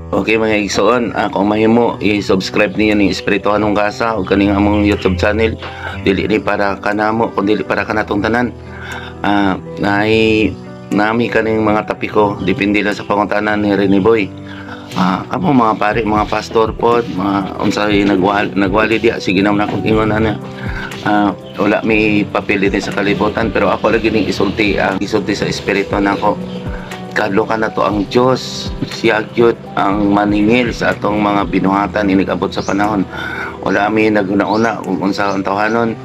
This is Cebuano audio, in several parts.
Okay mga igsoon, kung mahimo i-subscribe niyo ni Espirituhanong Gasa o kaning among YouTube channel. Dili ni para kanamo kundi para kanatong tanan. Naay nami kaning mga tapiko, depende lang sa pangutana ni Rene Boy. Kamo mga pare, mga pastor pod, mga unsay nagwali diya, sige naman akong ingon ana. Wala may papel din sa kalibutan, pero ako lagi ning isulti ang isulti sa espiritu nako. Kadlo ka na to ang Dios, siya gyud ang maningil sa atong mga binuhatan inigabot sa panahon. Wala mi naguna-una kung unsa ang tawhanon,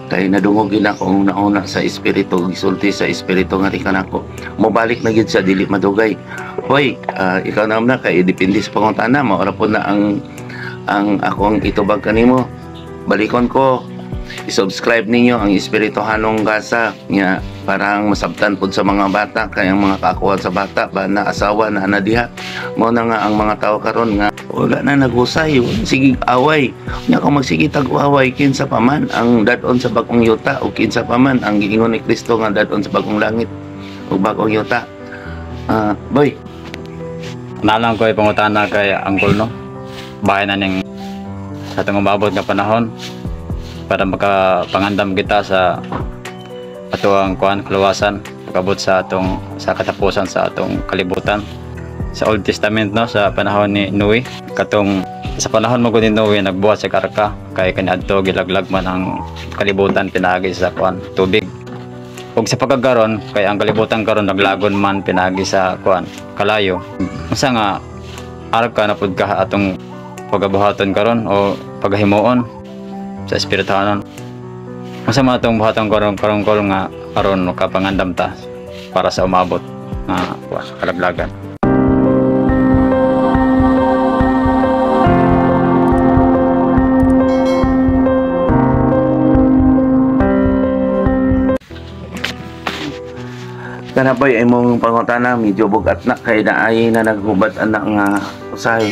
kay nadungog gyud ako ang una-una sa espiritu, gisulti sa espiritu nga ri kanako. Mobalik na gyud siya, dili madugay. Hoy, ikaw na na kay depende sa pangutana mo, ora po na ang akong itubag kanimo. Balikon ko, i-subscribe ninyo ang Espirituhanong Gasa nga parang masabtan pud sa mga bata, kay ang mga kaakuan sa bata ba na asawa na ana diha. Mao na nga ang mga tao karon nga wala na naghusay, sige away. Nya kung magsige tag away, kinsa pa man ang dad-on sa bagong yuta o kinsa pa man ang giingon ni Kristo nga dad-on sa bagong langit o bagong yuta. Boy, Nalang ko ipangutana kay Uncle, no. Bahay na ning sa atong umabot nga panahon para makapangandam kita sa atoang kuan kaluwasan pag-abot sa atong sa katapusan sa atong kalibutan. Sa Old Testament, no, sa panahon ni Noe, katong sa panahon mo ni Noe nagbuhat sa arka kay kaniadto gilaglag man ang kalibutan pinaagi sa kuan tubig. Ug sa pagkagaron kay ang kalibutan karon naglagon man pinaagi sa kuan kalayo. Unsa nga arka na pud ka atong pagabuhaton karon o pagahimuon sa espirituhanon? Unsa man atong buhaton karon karon kol nga aron makapangandam ta para sa umabot nga kuan kalaglagan? Kana boy, imong pangutana medyo bugat na kay naay na naghubad anak nga usahay.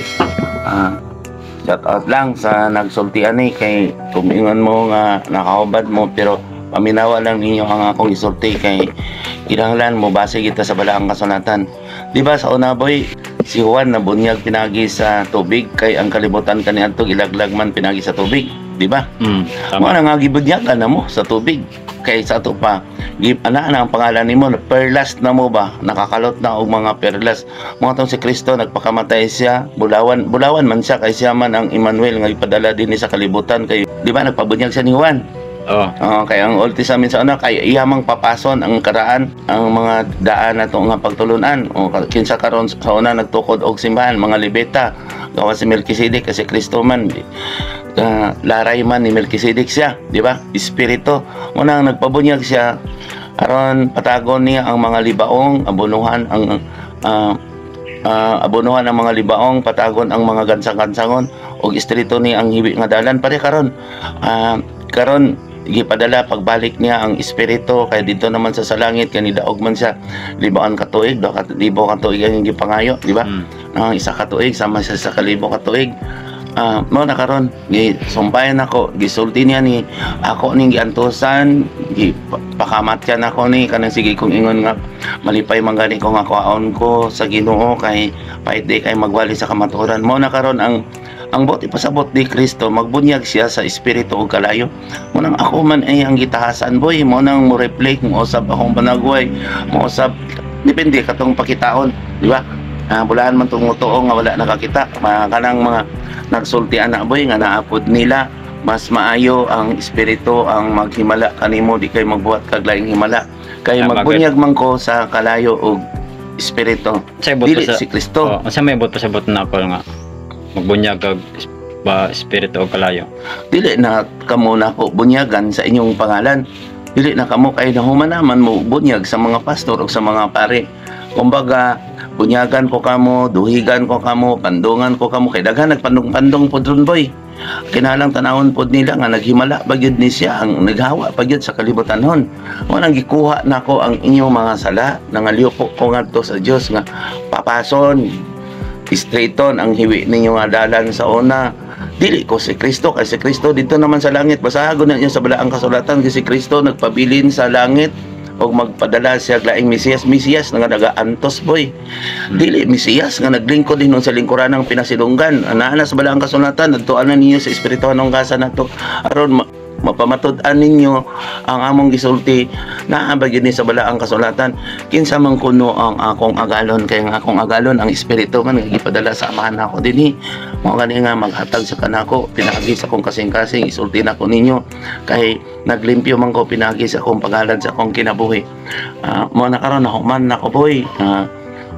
Shout out lang sa nagsulti ani kay tumingon mo nga nakahubad mo, pero paminawa lang ninyo ang akong isulti kay kinahanglan mo base kita sa balaang kasulatan. Di ba sa una boy, si Juan nabunyag pinagi sa tubig kay ang kalibutan kaniadto gilaglag man pinagi sa tubig, di ba? Tama. Mo na nga gibunyagan na mo sa tubig kay sa ato pa ana na ang pangalan nimo, perlas na mo ba, nakakalot na og mga perlas mo tong si Kristo. Nagpakamatay siya, bulawan bulawan man siya kay siya man ang Emmanuel nga ipadala dinhi sa kalibutan kay di ba nagpabunyag siya ni Juan. Oo. Kay ang Old Testament sa una kay iya mang papason ang karaan, ang mga daan nato nga pagtulunan. O kinsa karon sa una nagtukod og simbahan, mga Levita, gawas si Melchizedek kasi Kristo man laray man ni Melchizedek siya, di ba? Espiritu. Muna nagpabunyag siya aron patagon niya ang mga libaong, abonuhan ang abonuhan ang mga libaong, patagon ang mga gansang-gansangon og istrito ni ang hiwi nga dalan pare karon. Karon gipadala pagbalik niya ang espiritu kay dito naman sa langit kanidaog man siya liboan ka tuig, duha ka libo ka tuig ang gipangayo, di ba? Ang isa ka tuig sama sa isa ka libo ka tuig. Mao na karon gi sumpayan ako, gisulti niya ni ako ning giantusan, gipakamatyan ako ni kanang sige kong ingon nga malipay man gani ko nga kuhaon ko sa Ginoo kay pait di kay magwali sa kamatuoran. Mao na karon ang buot ipasabot ni Kristo, magbunyag siya sa espiritu ug kalayo. Mo nang ako man ay ang gitahasan boy, mo nang mo reflect mo usab akong panagway, mo usab depende katong pakitaon, di ba? Bulaan man tong mutuo nga wala nakakita, mga kanang mga nagsulti ana boy nga naapod nila mas maayo ang espiritu ang maghimala kanimo, di kay magbuhat kag laing himala. Kay Tama, magbunyag man ko sa kalayo og espiritu. Sa buot Dili pa sa si Kristo. Oh, unsa may buot pasabot na ako nga magbunyag kag ba espiritu o kalayo? Dili na kamo na ko bunyagan sa inyong pangalan. Dili na kamo kay nahuman naman mo bunyag sa mga pastor o sa mga pare. Kumbaga, bunyagan ko kamo, duhigan ko kamo, pandungan ko kamo kay daghan nagpandong-pandong pod ron boy. Kinalang tanawon pod nila nga naghimala pa gyud ni siya ang naghawa pa gyud sa kalibutan hon. Mo nang gikuha nako ang inyong mga sala, nangaliw ko ngadto sa Dios nga papason, straighton ang hiwi ninyo nga dalan sa una. Dili ko si Kristo kay si Kristo dito naman sa langit. Basahagon na niyo sa balaang kasulatan kay si Kristo nagpabilin sa langit Og magpadala siya og laing Mesiyas, Mesiyas nga nagaantos, boy. Dili Mesiyas nga naglingkod din sa lingkuranang pinasilunggan. Ana sa balaang kasulatan, adtuan na ninyo sa Espirituhanong Kasa nato aron mapamatud-an ninyo ang among gisulti, naa ba gyud ni sa balaang kasulatan. Kinsa man kuno ang akong agalon? Kay ang akong agalon ang Espiritu man nga gipadala sa Amahan nako dinhi. Mao gani nga maghatag sa kanako pinaagi sa akong kasing-kasing. Isulti nako ninyo kay naglimpyo man ko pinaagi sa akong pangalan, sa akong kinabuhi. Mo na karon nahuman nako, boy.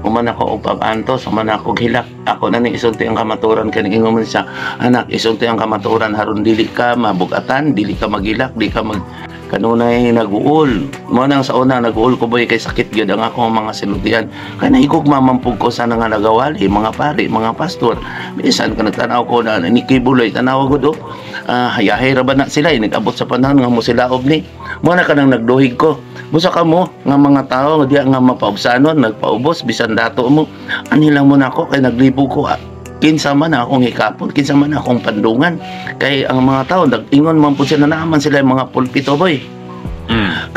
Human ako og pag-antos, human ako og hilak. Ako na ning isulti ang kamatuoran kay ingon man siya, "Anak, isulti ang kamatuoran aron dili ka mabugatan, dili ka magilak, di ka mag kanunay naguol." Mo nang sa una naguol ko, boy, kay sakit gyud ang akong mga sinultian. Kay nahigugma man pud ko sa nga nagawali, mga pari, mga pastor. Bisan ka nagtanaw ko na ni Kibuloy, tanaw gud oh. Hayahay ra ba na sila eh, nag-abot sa panahon nga mo sila ni. Mo na kanang nagduhig ko. Busa kamo nga mga tao nga diya nga mapaubsanon, nagpaubos bisan dato mo. Ani lang mo nako kay naglibog ko. Kinsa man akong hikapon, kinsa man akong pandungan. Kay ang mga tao nag-ingon man pud sila, naaman sila yung mga pulpito, boy.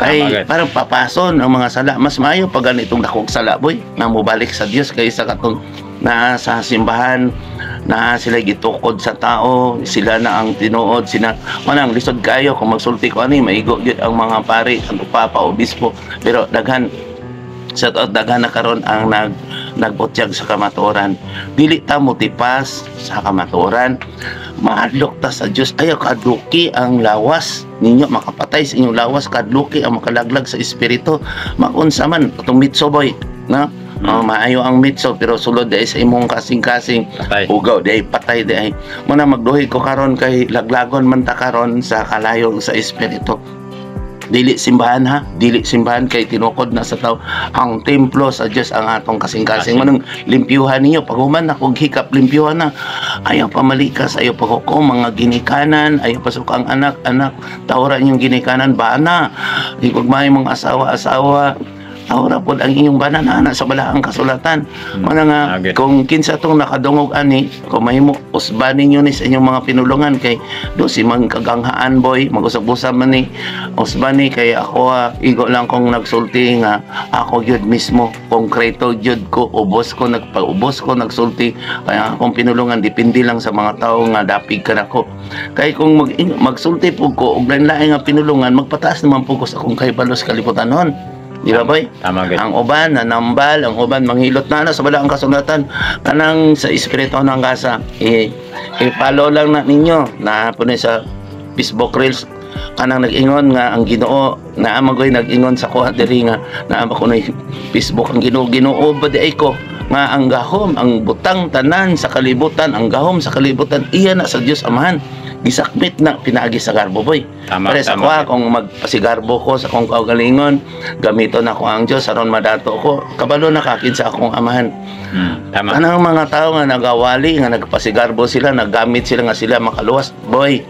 Kay Tama, gid. Parang papason ang mga sala. Mas maayo pag ganitong dakong sala, boy, nga mobalik sa Dios kaysa katong naa sa simbahan na sila gitukod sa tao, sila na ang tinuod, sila manang lisod kayo kung magsulti ko ani, maigo gyud ang mga pari, ang papa o obispo. Pero daghan sa out, daghan na karon ang nagbutyag sa kamatuoran. Dili ta motipas sa kamatuoran, mahadlok ta sa Dios. Ayaw kadluki ang lawas ninyo makapatay sa inyong lawas, kadluki ang makalaglag sa espiritu. Makunsa man katong mitso, boy, na. Oh, maayo ang mitso pero sulod dai sa imong kasing-kasing Patay. Ugaw di ay, patay di ay. Muna magduhi ko karon kay laglagon man ta karon sa kalayo sa espiritu. Dili simbahan ha, dili simbahan kay tinukod na sa tao. Ang templo sa Dios ang atong kasing-kasing. Manang limpyuhan ninyo pag human na kog hikap, limpyuhan na. Ayaw pamalikas, ayaw paghukom mga ginikanan, ayaw pasok ang anak, anak tawran yung ginikanan, bana. Higugmay mong asawa, asawa tawra pod ang inyong bana na sa balaang kasulatan. Mana nga Agad. Kung kinsa tong nakadungog ani, kung mahimo usban ninyo ni sa inyong mga pinulungan kay do si mang kaganghaan, boy, mag-usab-usab man ni, usban ni kay ako, igo lang kong nagsulti nga ako gyud mismo konkreto gyud ko, ubos ko, nagpaubos ko nagsulti. Kaya akong pinulungan depende lang sa mga tao nga dapig ka nako. Kay kung magsulti pud ko og lain-lain nga pinulungan, magpataas naman pud ko sa akong kahibalo sa kalibutan nun. Di ba, boy? Tama gid. Ang uban nanambal, ang uban manghilot na sa balaang kasulatan kanang sa Espiritu ng Kasa. I-follow lang na ninyo na po sa Facebook Reels kanang nag-ingon nga ang Ginoo naa magoy nag-ingon sa kuha diri nga naa ba ko na Facebook ang Ginoo, Ginoo ba di ay ko nga ang gahom, ang butang tanan sa kalibutan, ang gahom sa kalibutan iya na sa Dios Amahan, gisakmit na pinaagi sa garbo, boy. Tama, Pare sa tama. kuha, kung magpasigarbo ko sa akong kaugalingon, gamiton ako ang Dios aron madato ko. Kabalo na kakid sa akong Amahan. Tama. Kanang mga tao nga nagawali, nga nagpasigarbo sila, naggamit sila nga sila makaluwas, boy.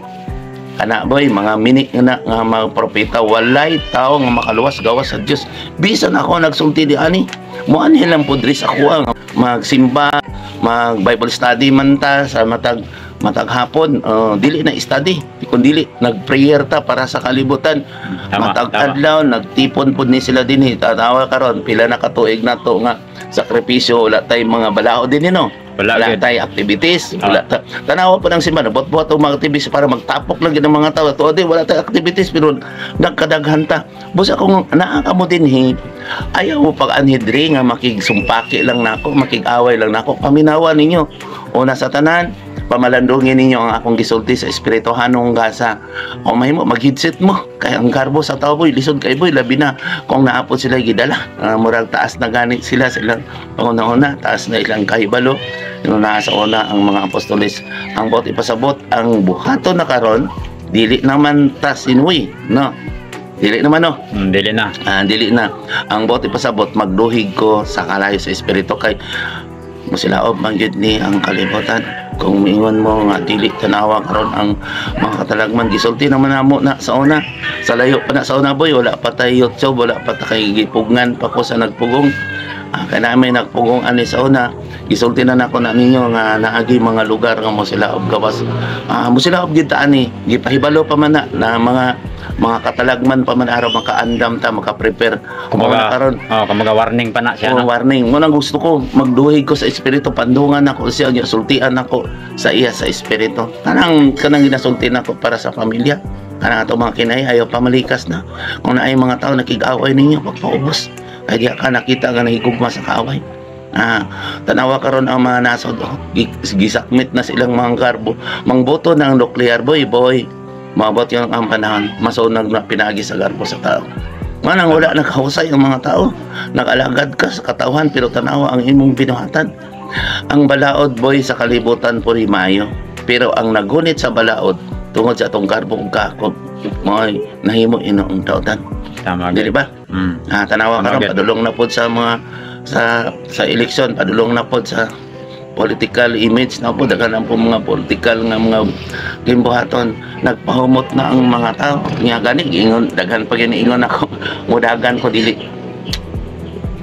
Kana, boy, mga mini nga na, nga mga propeta, walay tao nga makaluwas gawas sa Dios. Bisan ako nagsulti di ani, mo ani lang pud sa kuha nga magsimba, mag Bible study man ta sa matag matag hapon, dili na study kun dili nag-prayer ta para sa kalibutan. Tama, Matag tama. adlaw nagtipon pud ni sila dinhi. Tanawa karon pila na katuig nato nga sakripisyo, wala tay mga balao dinhi, no? Wala Wala gid. tay activities, wala ta. Tanawa po ng simbahan, buhat-buhat ang mga activities para magtapok lang gid ang mga tao. Tuod wala tay activities pero nagkadaghan ta. Busa kung naa ka mo dinhi, ayaw mo pag-anhi diri nga makigsumpaki lang nako, makig-away lang nako. Paminawa ninyo. Una sa tanan, pamalandungin ninyo ang akong gisulti sa Espirituhanong Gasa. O mahimo mag-headset mo kay ang garbo sa tao, boy, lisod kay, boy, labi na kung naapod sila gidala. Murag taas na gani sila silang una-una, taas na ilang kahibalo. Yung naa sa una ang mga apostoles. Ang bot ipasabot ang buhaton na karon, dili naman ta sinwi, no? Dili naman, no? Dili na. Dili na. Ang bot ipasabot, magduhig ko sa kalayo sa espiritu kay musilaob man gyud ni ang kalibutan. Kung miingon mo nga dili tanawa karon ang mga katalagman, gisulti naman namo na sa una. Sa layo pa na sa una, boy, wala pa tay YouTube, wala pa ta kay gipugngan pa ko sa nagpugong. Kay namin nagpugong ani sa una. Gisulti na nako na ninyo nga naagi mga lugar nga mo sila og gawas. Mo sila og gid ani, gipahibalo pa man na, na mga katalagman pa man araw makaandam ta, maka-prepare. Mao na Kumbaga, karon. Oh, kumbaga warning pa na siya, Oh, no? warning. Mo nang gusto ko magduhig ko sa espiritu, pandungan ako siya nya, sultian ako sa iya sa espiritu. Kanang ginasulti nako para sa pamilya. Kanang ato mga kinay ayaw pa malikas na. Kung naay mga tao nakig-away ninyo, pagpaubos. Kay diha ka nakita nga nahigugma sa kaaway. Tanawa karon ang mga nasod, oh, gisakmit na silang mga garbo. Mangboto ng nuclear, boy, boy. Maabot yung ang panahon, masunag na pinagi sa garbo sa tao. Manang wala nakahusay ang mga tao. Nakalagad ka sa katawhan pero tanawa ang imong binuhatan. Ang balaod, boy, sa kalibutan puri maayo. Pero ang nagunit sa balaod tungod sa atong garbo ug kaakop, mo'y nahimo inoong dautan. Tama Dili gid. ba? Tanawa Tama karon gid. Padulong na pod sa mga sa eleksyon, padulong na pod sa political image na po, daghan ang po mga political nga mga gimbuhaton, nagpahumot na ang mga tao. Nga gani ingon daghan pa gani ingon ako, mudagan ko, dili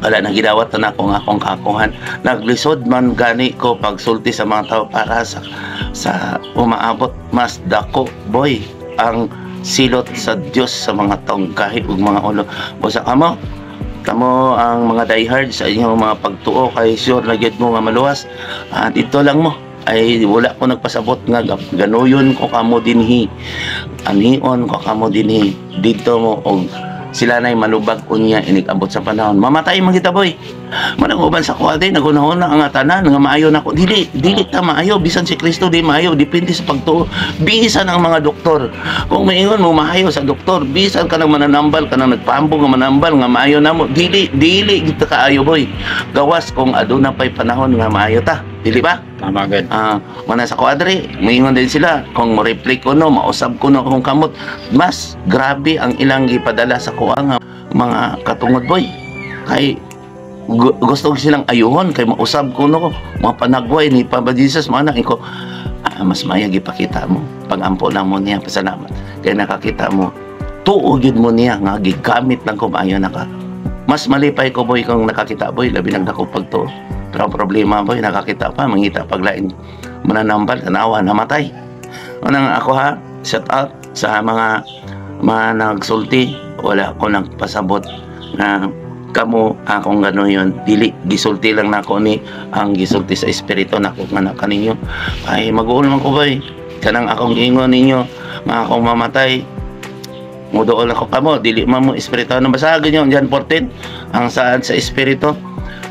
wala na gidawat na nako nga akong kakuhan. Naglisod man gani ko pagsulti sa mga tao para sa umaabot mas dako, boy, ang silot sa Dios sa mga taong gahi ug mga ulo. Busa kamo kamo ang mga diehard sa inyong mga pagtuo kay sure na gyud mo nga maluwas. Dito lang mo ay wala ko nagpasabot nga ganuyon ko kamo dinhi, anion ko kamo dinhi dito mo og sila na'y malubag unya inig abot sa panahon mamatay man kita, boy. Manang uban sa kuha din nagunahon na ang tanan nga maayo nako. Dili, dili ta maayo. Bisan si Kristo di maayo. Depende sa pagtuo. Bisan ang mga doktor, kung maingon mo maayo sa doktor, bisan ka nang mananambal ka nang nagpaambong nga manambal nga maayo na mo, dili, dili kita kaayo, boy, gawas kung aduna pay panahon nga maayo ta, dili ba? Tama gid. Mana sa kuadre, maingon din sila kung mo reflect ko no, mausab ko no akong kamot. Mas grabe ang ilang gipadala sa kuha nga mga katungod, boy, kay gusto ko silang ayuhon kay mausab ko no, mga panagway ni Papa Jesus mana ko. Mas maya gipakita mo pagampo lang mo niya, pasalamat kay nakakita mo, tuo gyud mo niya nga gigamit lang ko maayo na ka. Mas malipay ko, boy, kung nakakita, boy, labi nagdako pagtuo. Pero ang problema, boy, nakakita pa mangita paglain mananambal, tanawa namatay. Unang ako ha, shout out sa mga nagsulti. Wala ko nagpasabot na kamo akong gano'n. Dili, gisulti lang nako ni ang gisulti sa espiritu nako nga na kaninyo. Ay mag-uol man ko, boy. Kanang akong ingon ninyo nga akong mamatay, muduol ako kamo, dili man mo espirituano. Basagin niyo ang John 14, ang saad sa espiritu.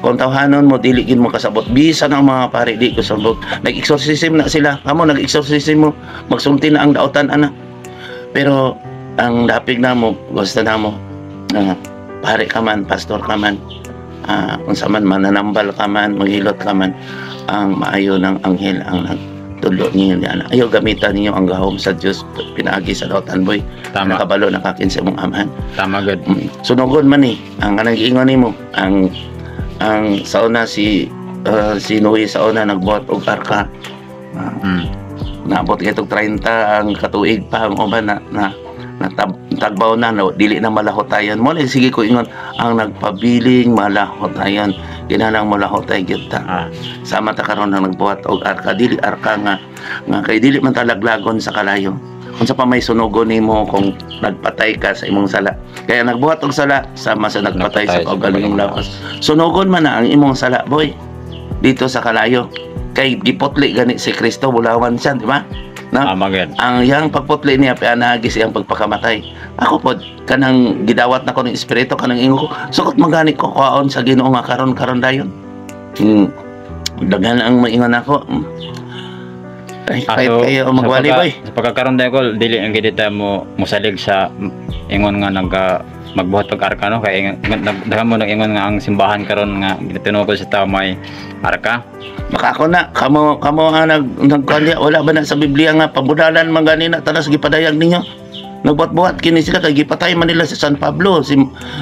Kung tawhanon mo, dili gid mo kasabot. Bisan ang mga pare di ko sabot. Nag-exorcism na sila kamo, nag-exorcism mo, magsulti na ang dautan ana. Pero ang dapig na mo, gusto na mo pare ka man, pastor ka man, unsa man, mananambal ka man, maghilot ka man, ang maayo ng anghel ang nagtulo niyo diyan. Ayaw gamitan ninyo ang gahom sa Dios pinaagi sa dautan, boy. Tama. Nakabalo nakakin sa imong amahan. Tama gid. Sunogon man eh ang kanang giingon nimo. Ang sa una si Noe sa una nagbuhat og arka. Naabot kay tog 30 ang katuig pa ang uban na na, na tagbaw na, no, dili na malahotayan mo. Sige ko ingon ang nagpabiling malahotayan, kinahanglan malahotay gyud ta. Sama ta karon ang nagbuhat og arka, dili arka nga nga kay dili man talaglagon sa kalayo unsa pa may sunugon nimo kung nagpatay ka sa imong sala. Kaya nagbuhat og sala sama sa nagpatay sa Nagpatay sa kaugalingong lawas. Sunugon man na ang imong sala, boy, dito sa kalayo kay giputli gani si Kristo, bulawan siya, di ba na? Tama gid. Ang iyang pagputli niya pianagi siyang pagpakamatay. Ako pod kanang gidawat na ko ng espiritu, kanang ingon ko sukot magani ko kwaon sa Ginoo nga karon karon dayon. Daghan ang maingon ako. Ay, kahit kayo magwali, boy. Sa pagkakaroon dahil ko, dili ang gid ta mo musalig sa ingon nga nagka magbuhat pag arka, no, kay daghan mo nag-ingon nga ang simbahan karon nga ginatinukod sa tao may arka. Baka ako na kamo kamo ang nag nagkuan. Wala ba na sa Biblia nga pabudalan man gani na tanas gipadayag ninyo? Nagbuhat-buhat kini sila kay gipatay man nila si San Pablo, si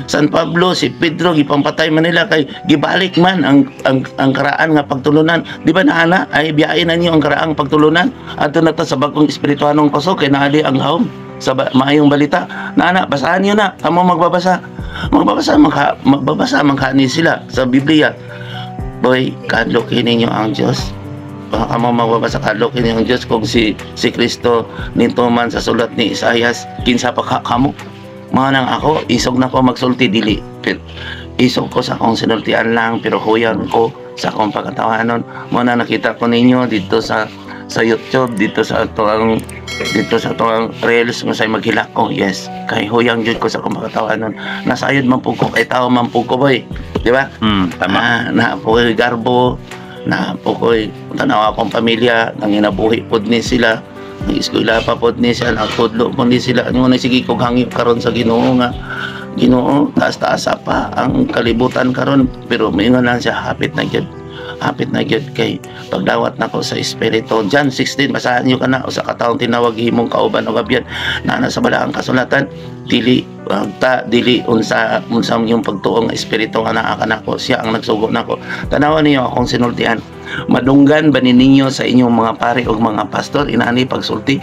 San Pablo, si Pedro, gipampatay man nila kay gibalik man ang karaan nga pagtulunan. Di ba naana ay biyain na niyo ang karaang pagtulunan? Adto na ta sa bagong espirituhanong kusog kay naali ang gahom sa maayong balita. Naana, basahan niyo na. Kamo magbabasa. Magbabasa man ka, magbabasa man ka ni sila sa Biblia. Boy, kadlokin ninyo ang Diyos. Baka mo mababa sa kadlokin ninyo ang Diyos kung si Kristo nito man sa sulat ni Isayas, kinsa pa ka kamo. Mga nang ako, isog na ko magsulti dili. Pero, isog ko sa akong sinultian lang, pero huyan ko sa akong pagkatawanon. Mo na nakita ko ninyo dito sa YouTube, dito sa atoang reels nga say maghilak ko. Yes, kay huyang jud ko sa akong pagkatawanon. Nasayod man pud ko kay tao man pud ko, boy. Di ba? Tama. Ah, na po ko'y garbo, na po ko'y tanaw akong pamilya, nanginabuhi pod ni sila, nag-eskwela pa pod ni sila, nagtudlo pod ni sila. Ano na sige kog hangyo karon sa Ginoo nga Ginoo, taas-taasa pa ang kalibutan karon, pero moingon lang siya, hapit na gyud. Hapit na gyud kay pagdawat nako sa espiritu. John 16, basahan niyo kana, usa ka taong tinawag himong kauban og abyan na sa balaang kasulatan, dili ta dili unsa unsa ang iyong pagtuo nga espiritu nga naa kanako, siya ang nagsugo nako. Tanawan niyo akong sinultian. Madunggan ba ni ninyo sa inyong mga pari o mga pastor inani pagsulti?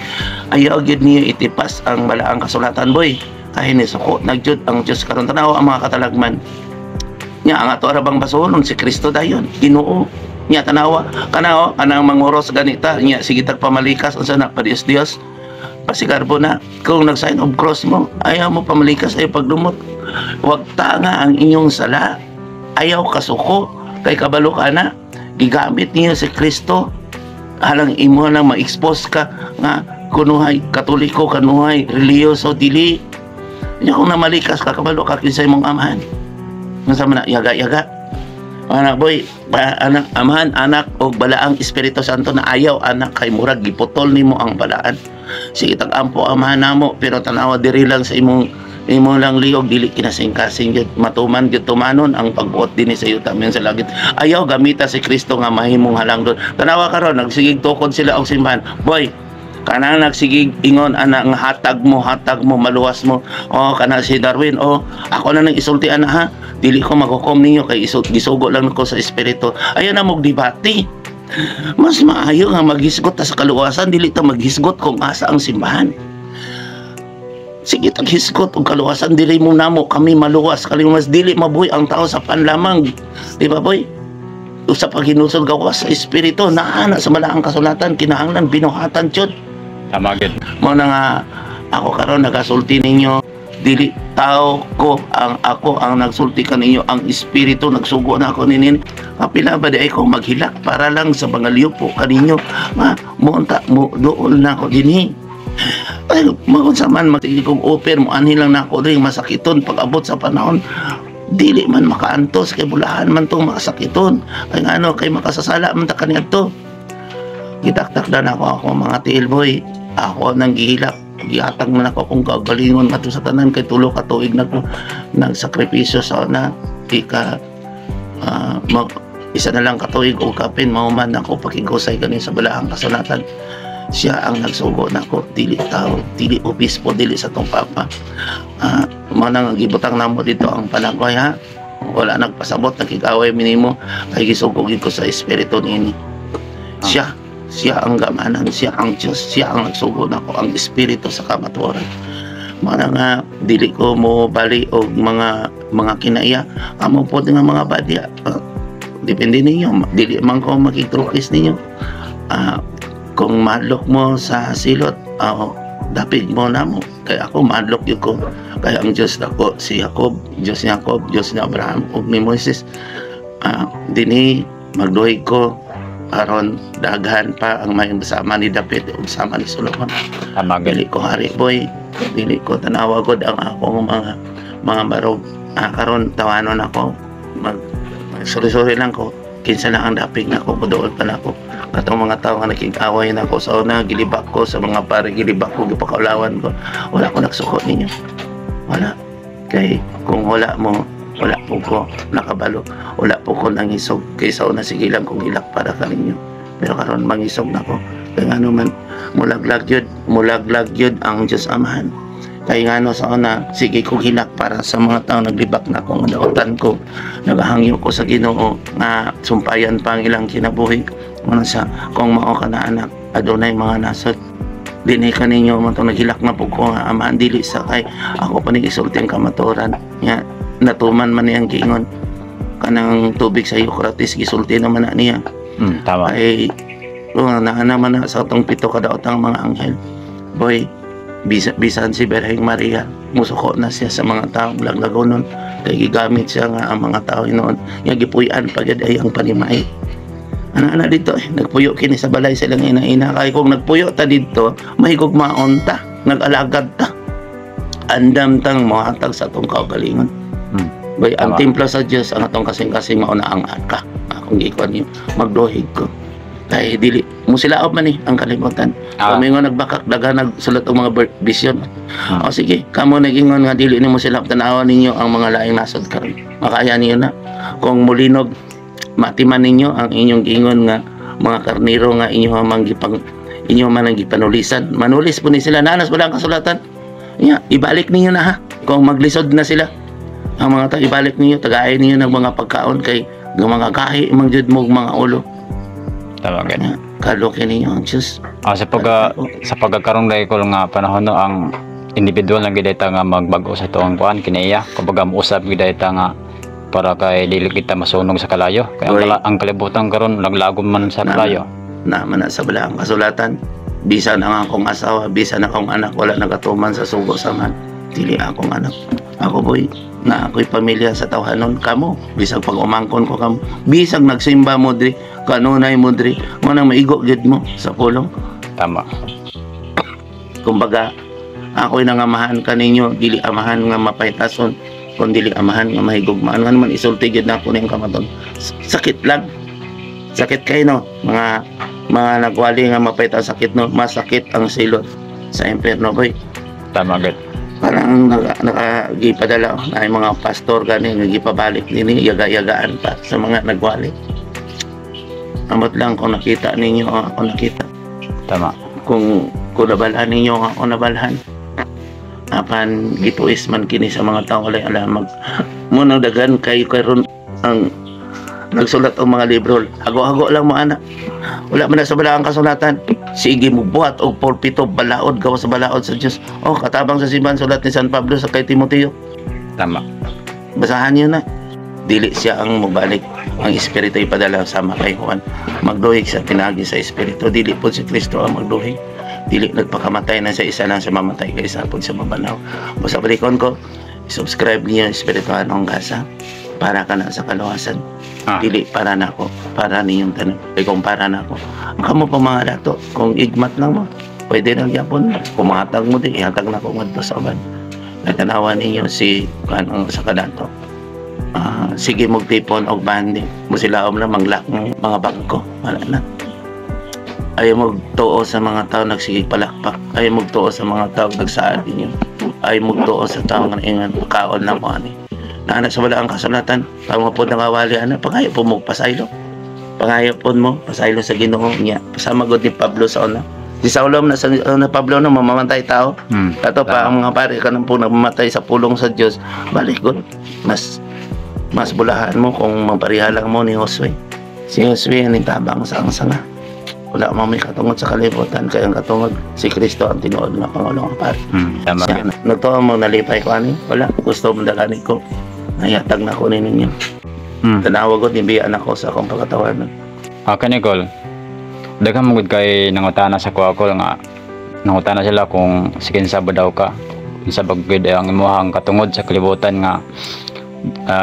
Ayaw gyud niyo itipas ang balaang kasulatan, boy, kay ni suko nagyud ang Dios karon. Tanawa ang mga katalagman nya, ang ato ra bang basohonon si Kristo dayon, Ginoo nya. Tanawa kanao kanang manguros ganita nya, sige tag pamalikas, unsa na pa Dios Dios pasigarbo na. Kung nag sign of cross mo, ayaw mo pamalikas, ayaw pagdumot, wag tanga ang inyong sala, ayaw kasuko kay kabalo ka na gigamit niyo si Kristo halang imo lang ma-expose ka nga kunuhay Katoliko, kanuhay relihiyoso. Dili nya, kung namalikas ka, kabalo ka kinsa imong amahan. Unsa man na yaga-yaga anak, boy pa, anak, amahan, anak og balaang Espiritu Santo na ayaw anak kay murag giputol nimo ang balaan. Sige tag ampo amahan namo, pero tanawa diri lang sa imong imo lang liog, dili kinasingkasing gyud matuman gyud tumanon ang pagbuot dinhi sa yuta men sa langit. Ayaw gamita si Kristo nga mahimong halangdon. Tanawa karon nagsigig tukod sila og simbahan, boy. Kanang nagsigig ingon ana nga hatag mo, hatag mo, maluwas mo. Oh, kana si Darwin, oh, ako na nang isulti ana ha. Dili ko maghukom ninyo kay gisugo lang ko sa espiritu. Ayaw na mog debate. Mas maayo nga maghisgot ta sa kaluwasan, dili ta maghisgot kung asa ang simbahan. Sige taghisgot og kaluwasan, dili mo namo kami maluwas kali mas dili mabuhi ang tao sa panlamang. Di ba, boy? Sa paghinusol gawas sa espiritu naa na sa balaang kasulatan, kinahanglan binuhatan jud. Tama gyud. Mo na nga ako karon nagasulti ninyo, dili tao ko ang ako ang nagsulti kaninyo, ang espiritu nagsugo na ako ninin. Kapila ba di ay ko maghilak para lang sa mga liupo kaninyo nga mo unta mo dool na ako dinhi. Ay, maunsa man magsige kong offer mo, anhin lang nako diri masakiton. Pag abot sa panahon, dili man makaantos kay bulahan man tong makasakiton, kay ngano kay makasasala man ta kaniadto. Gitaktak na ako ako mga tiil, boy. Ako nang gihilak, gihatag man ako kung kagalingon ngadto sa tanan kay 3 ka tuig na ko nagsakripisyo sa una ika isa na lang katuig o kapin mahuman ako pakigusay ganin sa balaang kasulatan. Siya ang nagsugo nako, dili tao, dili obispo, dili sa tong papa. Mao nang gibutang namo dito ang Panagway ha. Wala nagpasabot, nakig-away minimo kay gisugo gid ko sa espiritu niini. Siya siya ang gamanan, siya ang Diyos, siya ang nagsugo nako, ang espiritu sa kamatuoran. Mao na nga dili ko mo bali og mga kinaiya amo pod nga mga badya. Depende ninyo, dili man ko makigtrukis ninyo. Kung mahadlok mo sa silot, dapig mo na mo. Kaya ako mahadlok yun ko. Kaya ang Diyos nako si Jacob, Diyos ni Jacob, Diyos ni Abraham ug ni Moises. Dinhi magduhig ko aron daghan pa ang may sama ni David ug sama ni Solomon. Tama gyud. Dili ko hari, boy. Dili ko tanawa gud ang akong mga barog. Karon tawanon ako. Mag sorry-sorry lang ko. Kinsa lang ang dapig nako, muduol pa nako. Katong mga tao nga nakig-away nako sa una, gilibak ko sa mga pare, gilibak ko, gipakaulawan ko. Wala ko nagsuko ninyo. Wala. Kay kung wala mo, wala po ko nakabalo. Wala po ko nangisog. Kay sa una, sige lang kong hilak para kaninyo. Pero karon mangisog na ko. Kay ngano man, mulaglag yun ang Diyos Amahan. Kay ngano sa una, sige kong hilak para sa mga tao naglibak na ako, nga dautan ko, nagahangyo ko sa Ginoo nga sumpayan pa ang ilang kinabuhi. Muna sa kung mao ka na anak, adunay mga nasod. Dinhi kaninyo man tong naghilak na pud ko nga amahan, dili sa kay ako pa ni isulti ang kamatuoran nga natuman man niyang giingon. Kanang tubig sa Eucrates, gisulti naman na niya. Tama. Ay, oh, naa naman na sa atong pito kadaotang mga anghel. Boy, bisan si Birheng Maria, musuko na siya sa mga taong laglagonon kay gigamit siya nga ang mga tao hinoon nga gipuy-an pagid ay ang panimay. Ana-ana dito eh, nagpuyo kini sa balay sa ilang ina-ina, kay kung nagpuyo ta didto, mahigugmaon ta, nag-alagad ta. Andam tang mohatag sa atong kaugalingon. Boy, ang templo sa Dios ang atong kasing-kasing, mao na ang arka. Akong gikuan niyo, magduhig ko. Kay dili mo silaob man ni ang kalibutan. Kung mingon nagbakak, daghan nagsulat og mga vision. O sige, kamo nagingon nga dili nimo sila, tan-awon ninyo ang mga laing nasod karon. Makaya niyo na. Kung mulinog, matiman ninyo ang inyong giingon nga mga karniro nga inyo mang gipang inyo man ang gipanulisan. Manulis po ni sila, nanas wala ang kasulatan. Ya, ibalik ninyo na ha. Kung maglisod na sila, ang mga tao, ibalik ninyo, tagaay ninyo ng mga pagkaon kay ng mga gahi mang jud mo mga ulo. Tama gid. Ya, kalukin ninyo ang Diyos. Sa pagkakaroon dahil ko nga panahon no, ang individual lang gid ta nga magbag-o sa tuang kuan kinaiya, kumbaga mousab gid ta nga para kay dili kita masunog sa kalayo kay ang, Oy. ang kalibutan karon naglagom man sa kalayo. Naman na sa balaang kasulatan. Bisan ang akong asawa, bisan akong anak, wala nagatuman sa sugo sa man. Dili akong anak. Ako boy, na ako'y pamilya sa tawhanon kamo. Bisag pag umangkon ko kamo. Bisag nagsimba mo dri, kanunay mo dri, mo nang maigo gid mo sa pulong. Kumbaga, ako'y nangamahan kaninyo, dili amahan nga mapaytason, kun dili amahan nga mahigugmaan. Nga naman isulti gid na ako ning kamaton. Sakit lang. Sakit kayo no, mga nagwali nga mapayta, sakit no, masakit ang silot sa impyerno, boy. Tama gid. Parang nakagipadala na yung mga pastor gani nga gipabalik nini, yaga-yagaan pa sa mga nagwali. Amot lang kung nakita ninyo ang ako nakita. Kung nabalhan ninyo ang ako nabalhan. Apan gituis man kini sa mga tao walay alamag. Mo nang daghan kay karon ang nagsulat og mga libro. Hago-hago lang mo ana. Wala man na sa balaang kasulatan. Sige mo buhat og pulpito, balaod gawa sa balaod sa Dios. Oh, katabang sa simbahan, sulat ni San Pablo sa kay Timoteo. Basahan niyo na. Dili siya ang mobalik. Ang Espiritu ipadala sama kay Juan. Magduhig sa tinagi sa Espiritu. Dili po si Kristo ang magduhig. Dili nagpakamatay na sa isa lang sa mamatay kay isa po sa mabanaw. Basta balikon ko, subscribe niyo Espirituhanong Gasa para ka na sa kaluwasan. Dili para nako, para ninyong tanan. Kay kung para nako, ang kamo pa mga dato, kung igmat lang mo, pwede lang yapon. Kung mahatag mo din, ihatag na ko ngadto sa uban. Natanawan ninyo si kanang sa kadato. Sige magtipon og bandi. Musilaom na manglak ng mga bangko. Wala na. Ayaw magtuo sa mga tao nagsige palakpak. Ayaw magtuo sa mga tao nagsaad ninyo. Ayaw magtuo sa tao nga ingan kaon na mo ani. Naana sa wala ang kasulatan. Tama po nangawali ana, pangayo po mo pasaylo. Pangayo po mo pasaylo sa Ginoo niya. Pasama gud ni Pablo sa una. Si Saulo na sa na Pablo no mamamatay tao. Kato pa ang mga pare kanang po nagmamatay sa pulong sa Dios. Balik gud. Mas bulahan mo kung mapariha lang mo ni Josue. Si Josue ang tabang sa ang sanga. Wala mo may katungod sa kalibutan kay ang katungod si Kristo, ang tinuod nga pangulong pari. Tama Siya, gid. nagtuo mo nalipay ko ani. Wala gusto mo dalani ko. Nayatag na ko ni ninyo. Tanawa ko nibiyan ako sa akong pagkatawan. Ah, Nicole. Daghan mo gud kay nangutana sa kuha ko nga nangutana sila kung si kinsa ba daw ka. Kinsa ba gud ang imuhang katungod sa kalibutan nga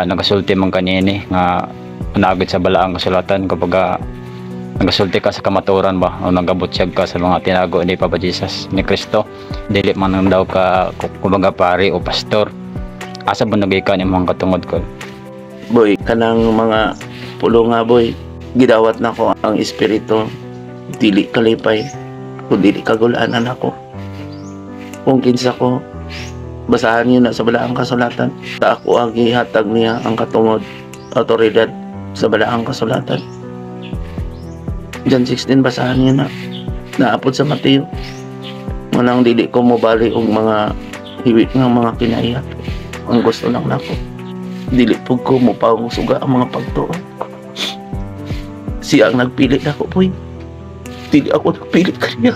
nagasulti man kanini nga naagid sa balaang kasulatan, kapag nagasulti ka sa kamatuoran ba o nagabutyag ka sa mga tinago ni Papa Jesus, ni Kristo, dili man daw ka kumbaga pari o pastor. Asa ba nagikan imong katungod ko? Boy, kanang mga pulo nga boy, gidawat na ko ang espiritu, dili kalipay, kung dili kagulanan ako. Kung kinsa ko, basahan niyo na sa balaang kasulatan. Sa ako ang gihatag niya ang katungod, otoridad sa balaang kasulatan. John 16, basahan niyo na. Naapod sa Mateo. Manang dili ko mobali og mga hiwi nga mga kinaiya. Ang gusto lang nako, dili pug ko mo suga ang mga pagtuo. Siya ang nagpili nako, boy. Dili ako nagpili kaniya.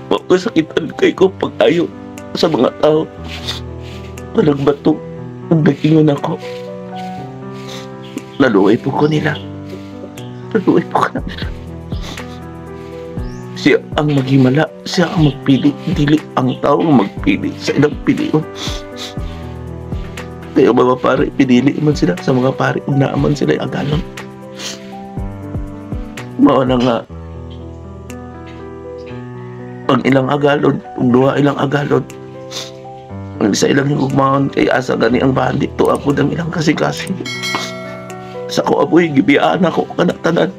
Wa ko sakitan kay ko pag-ayo sa mga tao. Panagbato, ug nag-ingon ako. Naluoy po ko nila. Naluoy po ko nila. Siya ang maghimala, siya ang magpili, dili ang tao ang magpili sa ilang pilion. Kaya mga pare, pinili man sila sa mga pare, ug naa man sila agalon. Mao na nga, ang ilang agalon, ug duha ilang agalon, ang sa ilang higugmaon kay asa gani ang bahan dito ako ang ilang kasing-kasing. Sa ko apoy, gibiyaan ako kana tanan.